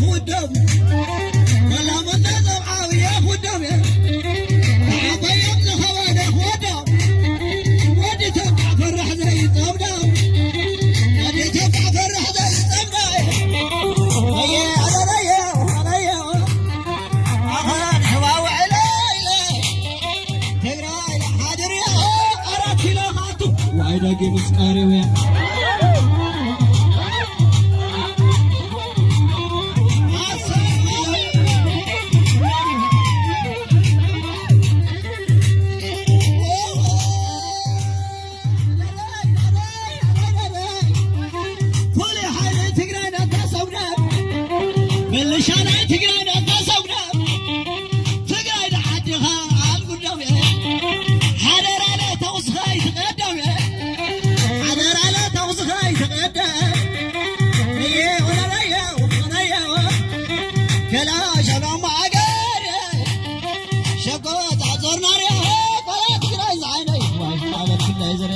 ወዶም፣ ከላመና ዘብዓዊ የኹዶም፣ ዓበዮም ዝኸበደ ወዶም፣ ወዲ ተባዕ ፈራሕ ዘይጸምዶም፣ ወዲ ተባዕ ፈራሕ ዘይጸምዶም። ኣየ፣ ኣረረየ፣ ኣረየ፣ ኣኸራን ሕዋዊ ዕለ ኢለ፣ ትግራይ ሓድርያ፣ ኣራት ኪሎ ሃቱ፣ ዋይ ደጊ ምስ ቀሪውያ። ፍሉይ ሓይሊ ትግራይ ነታ ሰጉዳት፣ ምልሻ ናይ ትግራይ ነታ ሰጉዳት፣ ትግራይ ንዓድኻ ኣብ ጉዳም እየ። ሓደራ ለተውስኻ ኣይትቐደም እየ። ሓደራ ለተውስኻ ኣይትቐደም እየ። ወለለየ፣ ወለለየ፣ ከላ ሸሎም ሃገር እየ። ሸጎ ዛዞርና ርያ፣ ቆላ ትግራይ ዝዓይነይ፣ ዋይ፣ ኣበል ክላይ ዝረ።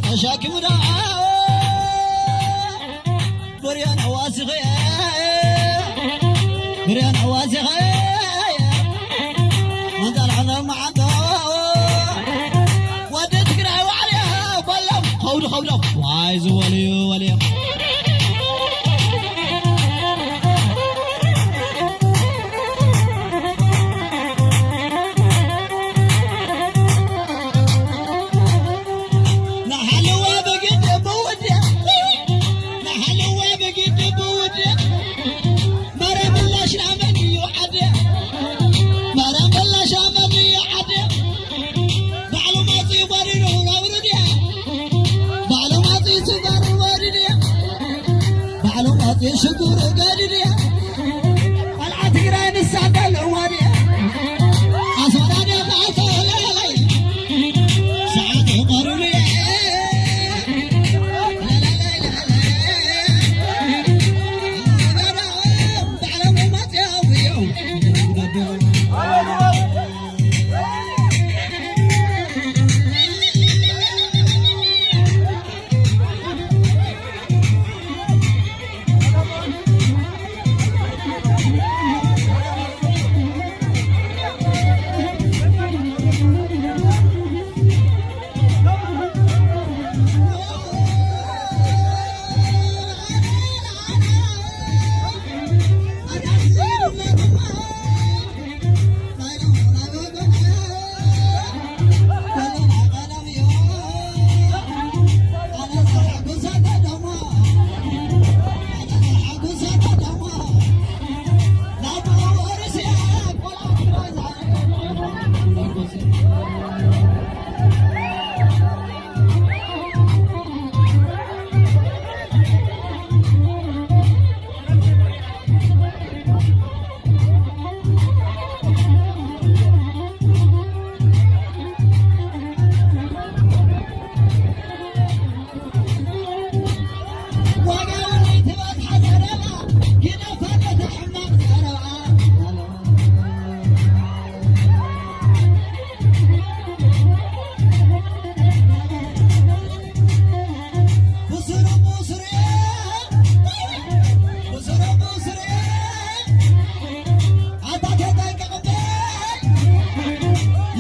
ተሻኪሙ ደኣ ብርያን ኣዋሲኸ፣ ብርያን ኣዋሲኸ፣ መንዛል ዓለም መዓንቶ፣ ወዲ ትግራይ ዋዕርያ በሎም፣ ኸውዲ ኸውዶም፣ ዋይ ዝበልዩ ወልዮም። ንሓለዋ በጊድ ብውድያ፣ ንሓለዋ በጊድ ብውድያ፣ ማርያም ምላሽ ናመን እዩ ዓድያ፣ ማርያም ምላሽ ናመን እዩ ዓድያ። ባዕሉ መፂኡ ባሪሩ ናብሩ ድያ፣ ባዕሉ መፂኡ ስጋር ወዲ ድያ፣ ባዕሉ መፂኡ ሽጉር ገዲ ድያ። ቆልዓ ትግራይ ንሳ እንዳለዋ ድያ፣ ኣስመራ ድያ መዓልቲ ወለላይ፣ ሰዓት ይቐርብ እየ።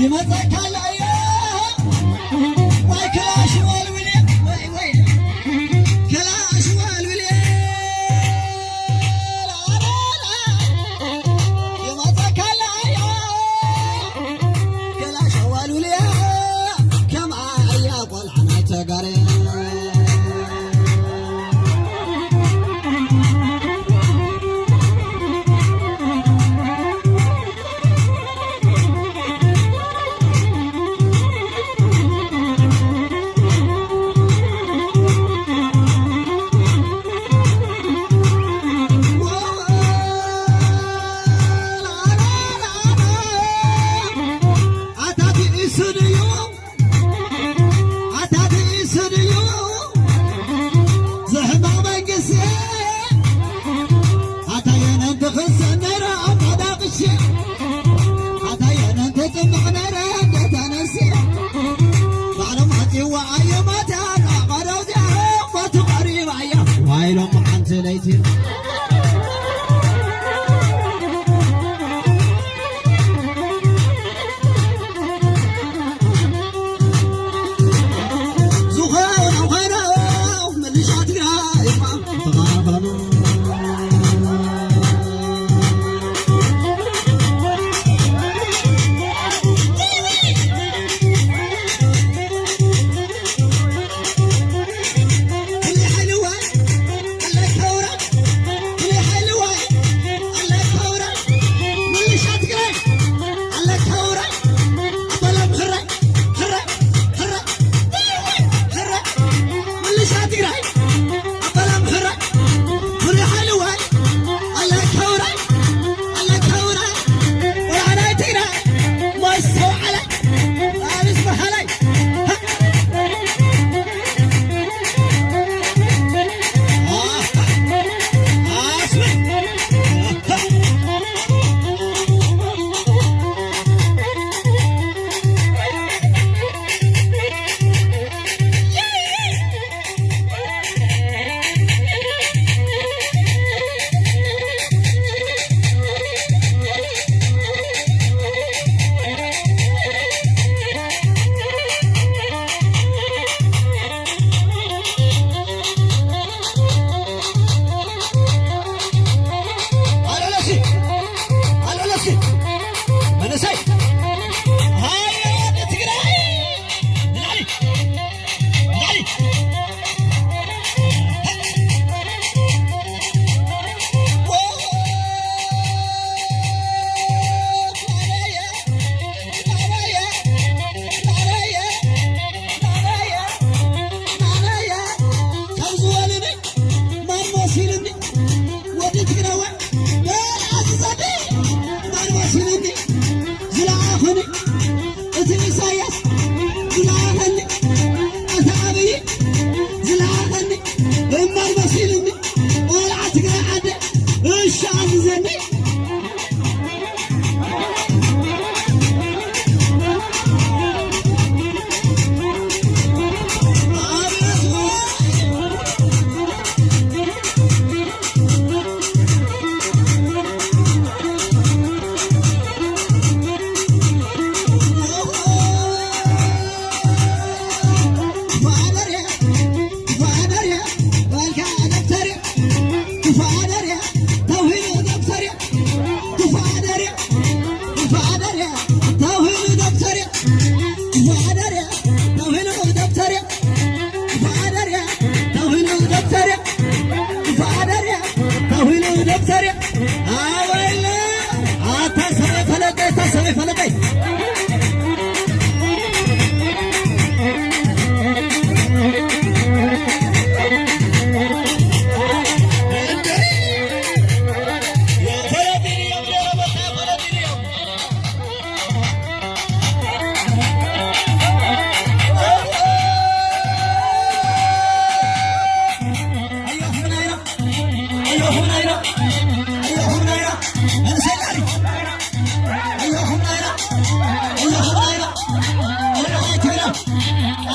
ይመጸካ ኣሎ እየ። ወይ ክላሽ ወልውል እየ። ወይ፣ ወይ። ክላሽ ወልውል እየ። ይመጸካ ኣሎ እየ። ክላሽ ወልውል እየ። ከም ኣያ ቆልዓ ናይ ተጋረ። ወዲ ትግራዋይ በኣዝዛደ ማርባሲሉኒ ዝለኣኸኒ እቲ ኢሳያስ ዝለኣኸኒ እቲ ኣብይ ዝለኣኸኒ እማርባሲሉኒ ቆልዓ ትግራይ ዓደ እሻ ኣዝዘኒ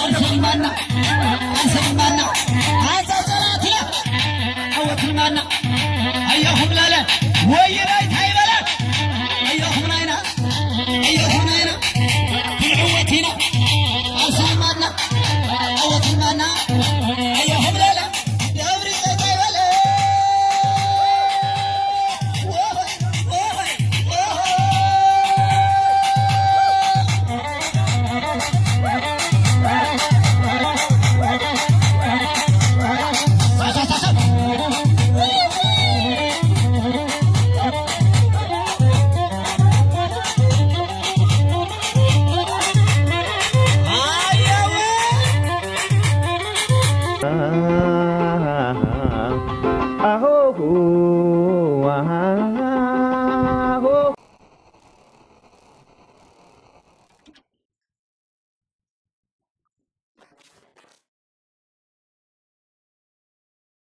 ኣሰማና ኣሰማና ኣንጻር ጸላእትና ዓወት ንማና ኣያኹም ላለ ወይናይ ታይበላ ኣያኹም ናይና ኣያኹም ናይና ክንዕወት ኢና ኣሰማና ዓወት ንማና ኣያኹም ላለ ደብሪ ታይበላ